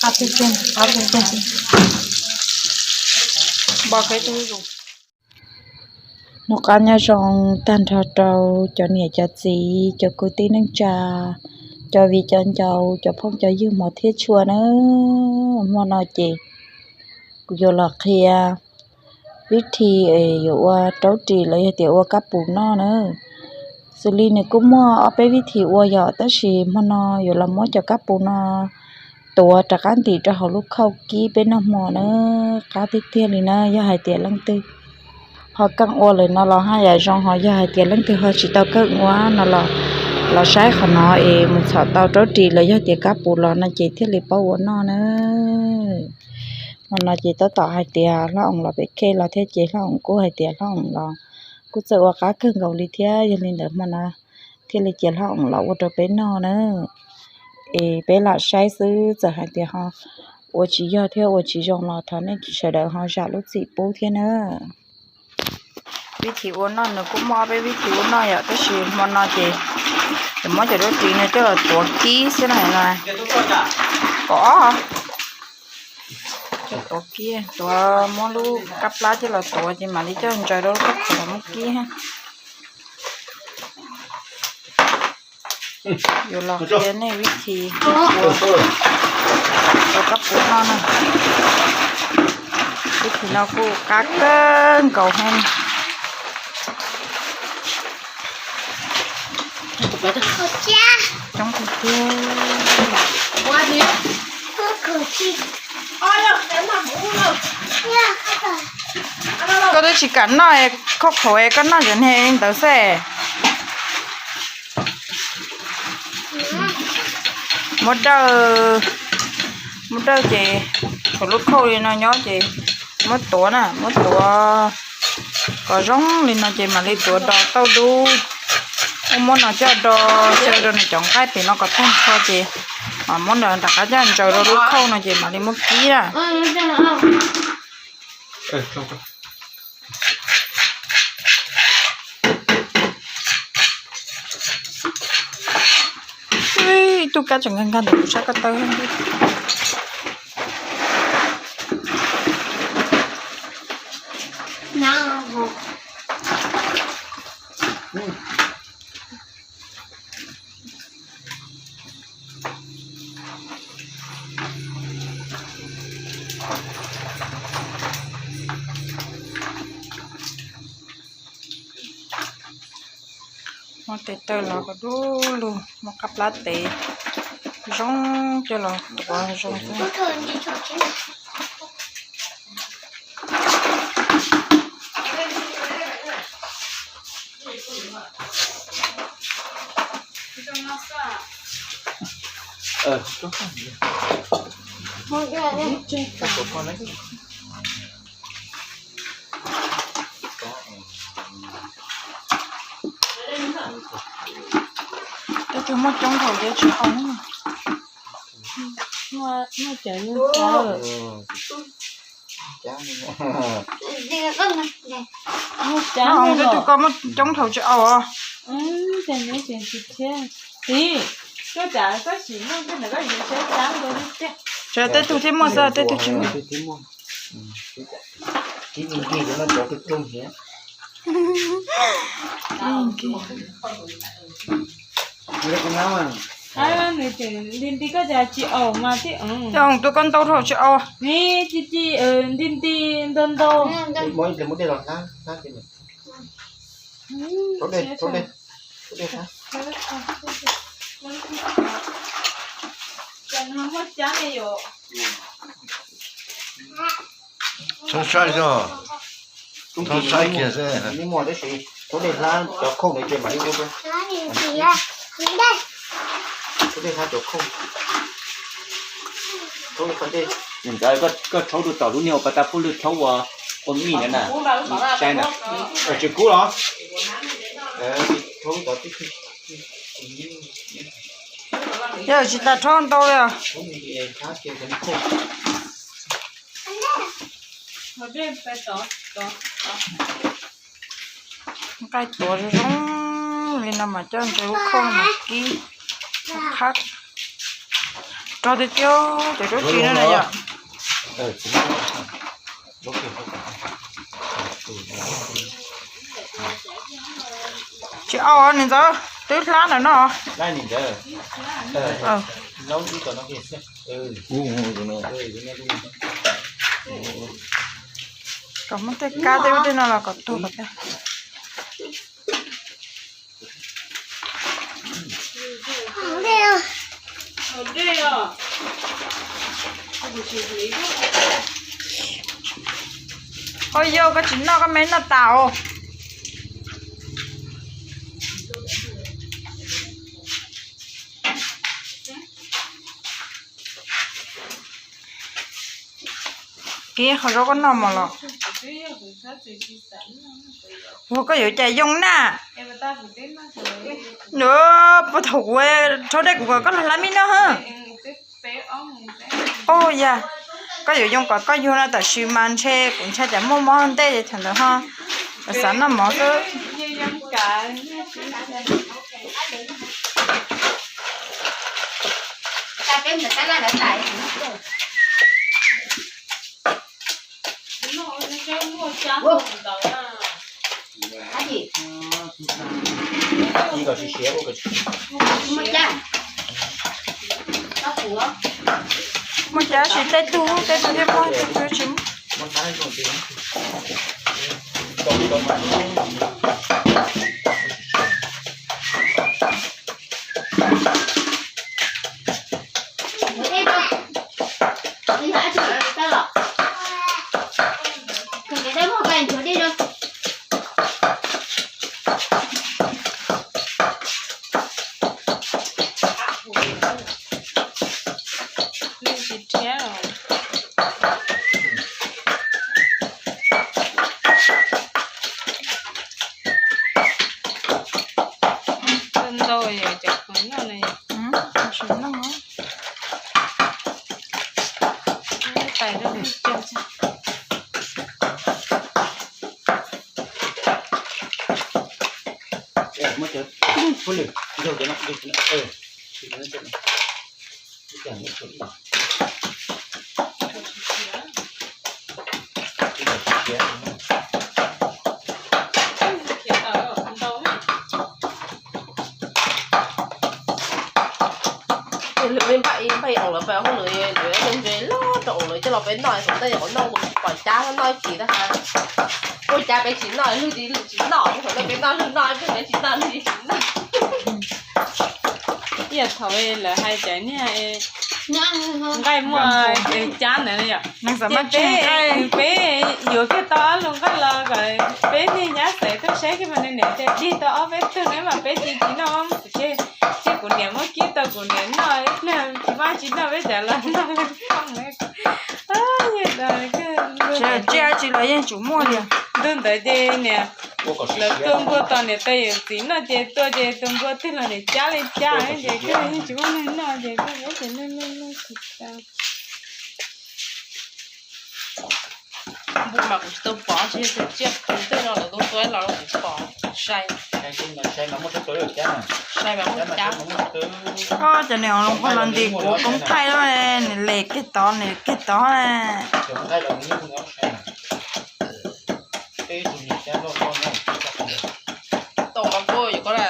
Qab tug tug, qab tug tug. Noj qab nyob zoo tag nrho rau cov niam cov txiv, cov kwv tij neej tsa, cov viv cov ncaus, cov phooj cov ywg hmov thiab tshua na. Hmo no ces kuv yuav los qhia vib thi yuav ua raub ris los yog tias ua kab pus noj na. Xws li nws kuj muaj ob peb vib thi ua yom, tab sis hmo no yuav los muab cov kab pus no tuav rov qab ntim rau hauv lub khauj kib peb noj hmo na. Qab tiag tiag li na, yog hais tias leej twg ho keej ua lawm no los haj yam zoo, ho yog hais tias leej twg ho tsis tau keej ua no los, los saib qhov no es mus txhom tau raub ris los yog tias kab pus los no ces thiaj li paub ua noj na. Hmo no ces tab tom hais tias Hlob Oos los pem khej los thiab ces Hlob Oos kuj hais tias Hlob Oos los kuj txawj ua qab kawg nkaus li thiab, yog li ntawd hmo no thiaj li cia Hlob Oos los ua rau peb noj na. Es peb lam saib xwb, txawm hais tias ho ua tsis yog thiab ua tsis zoo los thov nej sawv daws ho zam lub txim pub thiab na. Vib thi ua noj nws kuj muaj ob peb vib thi ua noj yom, tab sis hmo no ces, ces muab cov raub ris no coj los tuav kib xwb na. Kom ob, coj tuav kib, tuav muab lub kab plab coj los tuav ces mam li coj ntsaws rau lub khauj khuav muab kib. Yuav los qhia nej vib thi ua, ua kab pus noj na. Vib thi no kuj qab kawg nkaus heev. Coob tiag tiag. Koj twb tsis kam noj, khauj khuav koj noj cov niag li ntawd xwb. Muab dawj, muab dawj ces tshuav lub khauj li no nyob ces muab tuav na, muab tuav kom zoo li no ces mam li tuav do tauj dub. Muab muab no coj do xyaw rau nws cov nqaij pem no kom tag nrho ces mam muab nws rov qab coj ntsaws rau lub khauj no ces mam li muab kib na. Ib tug kab tseem nkag nkag ntawm kuv sab ko taw. Muab tes taw los kom dub lug, muab qab plab tev zoo coj los tuav zoo xwb. Tej tug muaj coob thaum ces tsis haus. Muaj cov yeej cawv. Muaj cov, tej tug koj muaj coob thaum tsis haus. Txiv, koj cas koj sim noj tej ntawd koj yuav saib cab nkaus li tiag. Tej tug thiaj muaj xwb, tej tug tsis muaj. Nws tseem li nti koj cas tsis aus mas thiab. Tej tus koj ntau dhau tsis aus. Nws ci ci nti nti ntau ntau. Txhob saib zog, txhob saib kiag xwb. Ntawd koj rhaub rau tom lub niag ua pas tas pub lwg rhaub ua, ua mij na, saib na. Tsis kub los? Yog tsis tas rhaub ntau li os. Nqaij tuav zoo zoo li no mas coj ntsaws lub khauj mas kib qhab. Rog tiag tiag, cov zaub tsis no na yom. Tsis au, niam ntxawm, twb hlab ntawm no. Kom muab tej kab tej ub tej no los kom tuag kom tag. Ua yog koj tsis noj koj me noj tas os. Kib qhov zaub koj noj mos los. Ua koj yuav cas yoo na. Puag thaum kuv rhaub dej kuv kom koj los hlab me noj hab. Ua yog koj yuav yoo kom koj yug no, tab sis mas ntshe kuv ntshai tsam muaj mob ntej ces thaum ntawd ho xav noj mov xwb. Muaj cab tsis tej tug, tej tug thiaj muaj, tej tug tsis muaj. Ntau yog cov qhov noj na. Tais rau cia. Lwm me npaj ib npaj ib oo lawv pab hauj lwm, lawv ntse loj rau oo lawv coj los peb noj, xav ntej qhov noj kuv tsis pom cab noj ib chim tab has. Kuj cab peb tsis noj, lwg tsis lwm tsis noj, xav ntej peb noj lwg noj, peb tsis noj lwg tsis noj. Ib yam thaum lawv hais cov niag nqaij muaj cab ntawd yom, peb yuav kiag tau ob lub nqaij los kom peb niag nyab xaiv tuaj saib kiag mas nws niam tias dig tau ob peb tug na mas peb tsis tsis noj, ces kuv niam muab kib tau kuv niam noj ib pliag tsis maj tsis noj peb cov los noj li. Tsis tsis los yeej tsum muaj li. Ntu ntawd ces niam, lawv tua npua tos niam tais yawm txiv noj ces tua ces tus npua twg los niam cab li cab ces twb yeej tsis muaj neeg noj ces peb ces lwj lwj lwj tsis tau. Npua mas kuv tsis tau pom, tsis yog tias tsiaj qus tej no lawv tua tua los kuv pom sai. Sai mas muaj cab. Cov niam los nti kuv koob thaij, nws les kiag tod nws kiag tod. Tau mas kuv yuav koj na.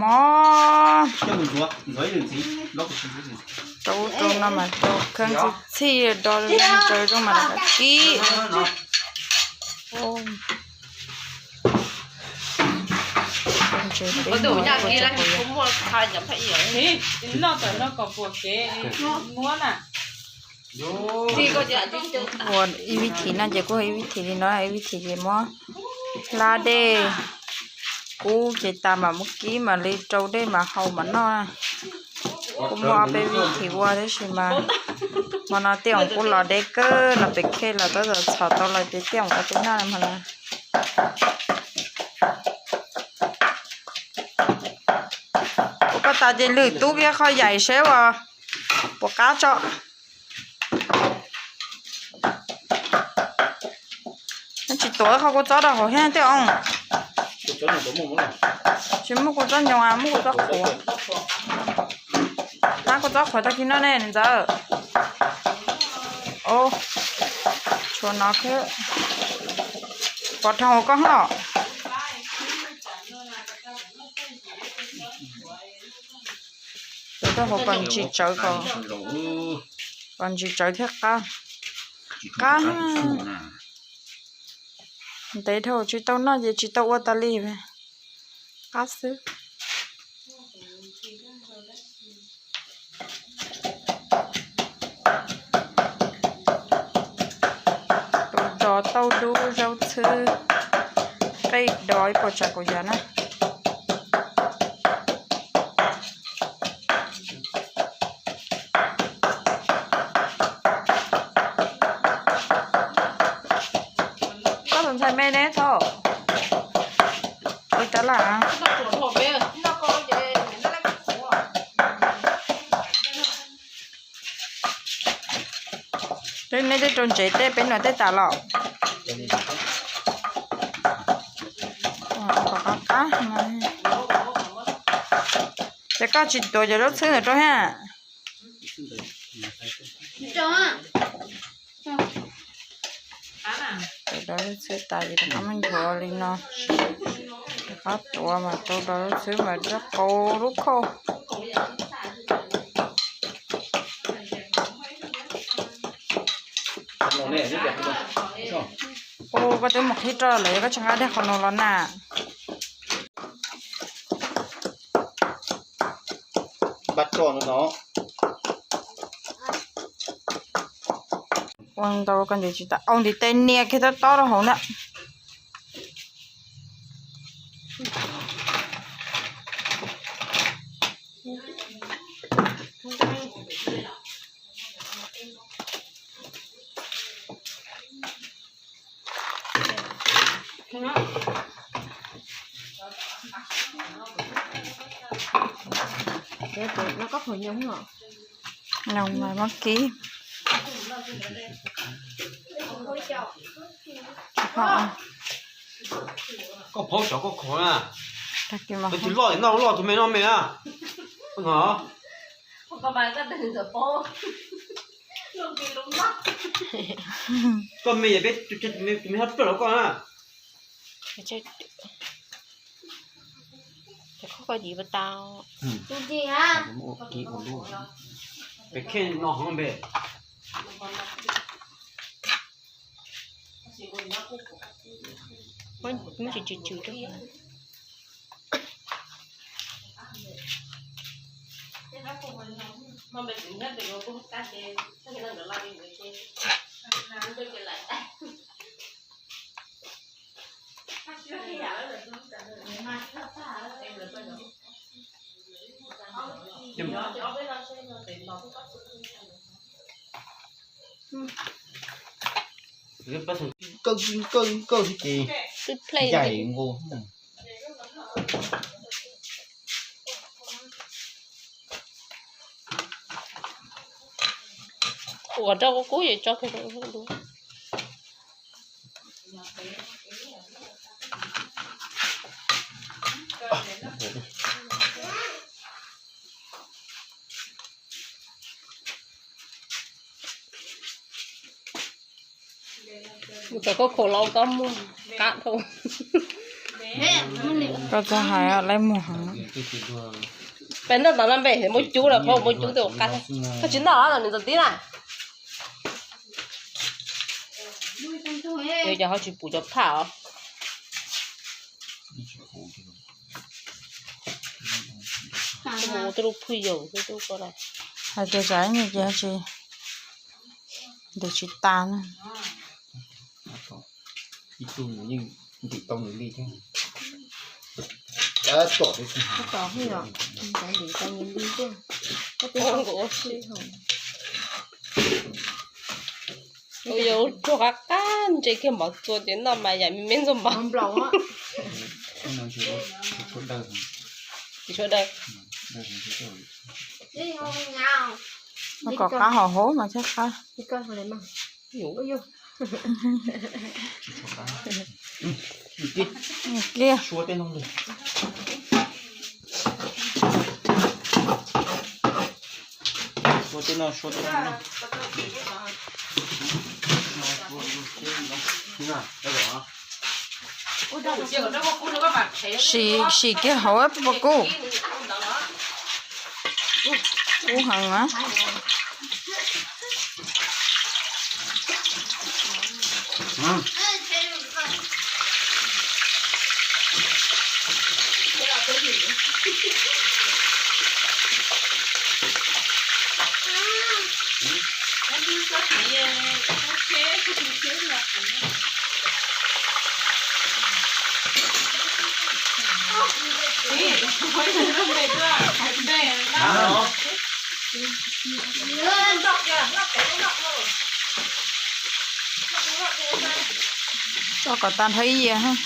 Mob. Rau rau no mas rau kheeb txhij txhij do zoo mas kib. Noj tawm no kom puas kev muab na. Ua ib vib thim no ces kuj ib vib thim li no, ib vib thim ces muab hlab dej kub ces tas mam muab kib mam li rau dej mam hau mam noj. Kuj muaj ob peb vib thim ua tab sis mas hmo no tej oos kuj los deb kawg los pem khej los tab tom txhom tau los ces tej oos ua peb noj hmo no. Ua koj tas ces lwm tub kiag qhov yaim seb ua puas qab tso. Tsis tuav qhov kuv txob rau hauv thiab tej oos. Tsis muab kuv txob nyoos, muab kuv txob qhuav. Hab kuv txob qhuav tag kis no ne niam ntxawm. Tshuav no xwb. Pov rau hauv koj hlo. Rau hauv kom ntsis tsawv, kom ntsis tsawv thiab qab. Qab. Ntev dhau tsis tau noj ces tsis tau ua tas li. Qab xwb. Tus dos tauj dub zaub txhwb, qej dos ib puas tsav kaus yas na. Koj tus ntxhais me ne thaum ua cas lawm? Peb neb twb rau ntsev tej peb nuam tej tas los. Ces koj tsis tuav cov zaub txhwb ntawd rau thiab? Rau zaub txhwb tas ces rov qab muab nchuav li no. Rov qab tuav mas rau zaub txhwb mas rau qau lub khauj. Ua koj twb mus qhib rau lawm, koj tsis nqa daim qhov no los na. Ua ntau koj ntes tsis tas, au ntiv tes nias kiag tob tob rau hauv na. Nyoos mas muab kib. Koj phaub cov koj khuav na. Tus loj noj loj, tus me noj me na. Koj me es peb tus me hab pluaj los koj na. Ces koj koj yim pas tau. Pem kheej no hov npe. Muab tsis tsw tsw rau. Kawj kawj kawj ces ncaim nkaus. Ua rau kub kub ces tso kiag rau. Mus tom koj khaum los koj muag qab dhau. Koj txhob hais lawv muag heev. Peb noj tas no npe muab cub lawm, qhov muab cub twb ua qab. Koj tsis noj los nws ntxov tib na. Yog cov ho tsis pum cov phaj os. Ua tej lub phwj yaum xwb tub ko na. Hais tias tsam ib nyuag ces tsis ntim tsis tas na. Ib tug nws yeej ntim tau nws li thiab. Tom, tom, ntim tau nws li thiab. Koj twb ua si. Ua yus tsuag qab qab ntse kiag mov txua ces noj mas yam me me ntxuag mov. Tsis tshua daw. Kom qab hauv hauv mas thiaj qab. Kiag. Ua tej no, sua tej no. Sim, sim kiag hauv pob kub. Kub heev na. Tso kom tag nrho ib yam.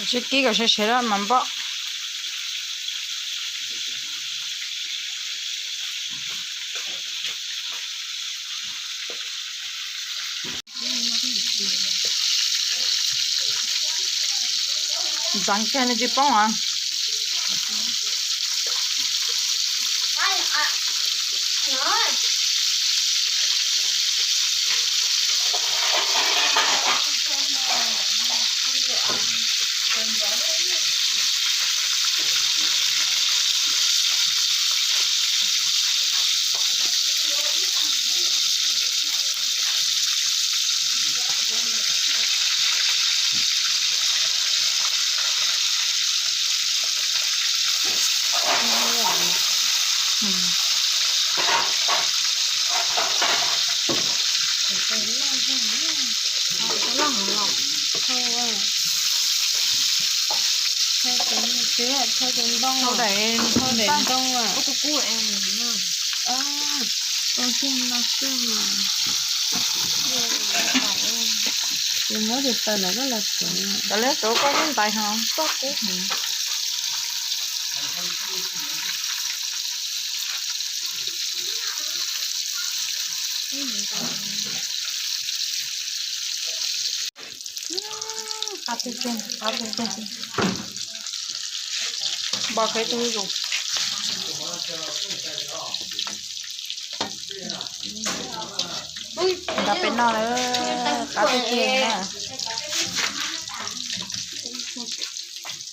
Sib kib kom sab sab lawm mas npoj. Ntxeev kiag nws tsis poob os. Thau daim ntoo, ces muab tus taws ntawm koj los tsuav, tawm li tsuav koj lub ntais ho toj kub heev. Qab tiag tiag, qab tiag tiag. Npog kev tug zus. Nqa pem no lawm, qab tiag tiag na.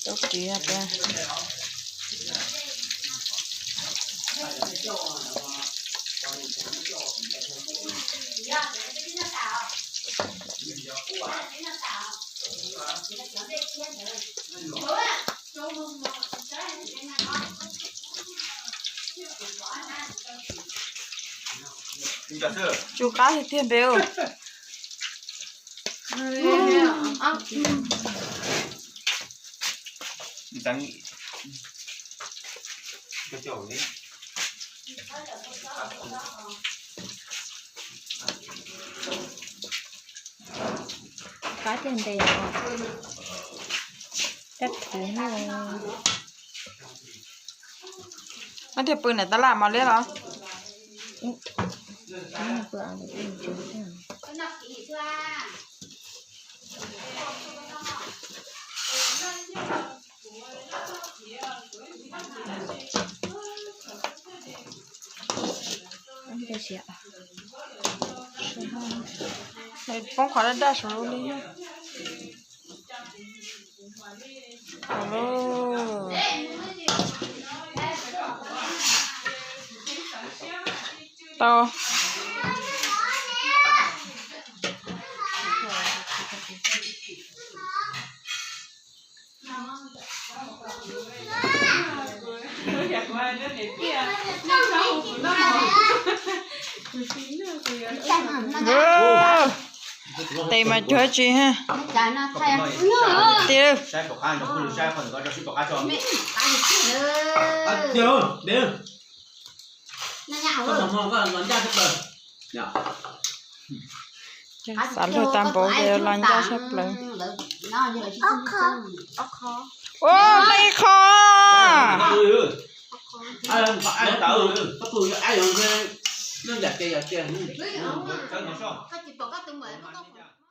Tau kiv pem. Tsuj qab tiag tiag npe. Qab tiag npe. Ab, thiaj pw nram tab laj mos liab los? Poob qhov daj daj saum lub li. Tau. Tes mas cuag tsis ha. Tis. Xav luag tag npaum ces los ncaj sab plaws. Ua, nqi qho.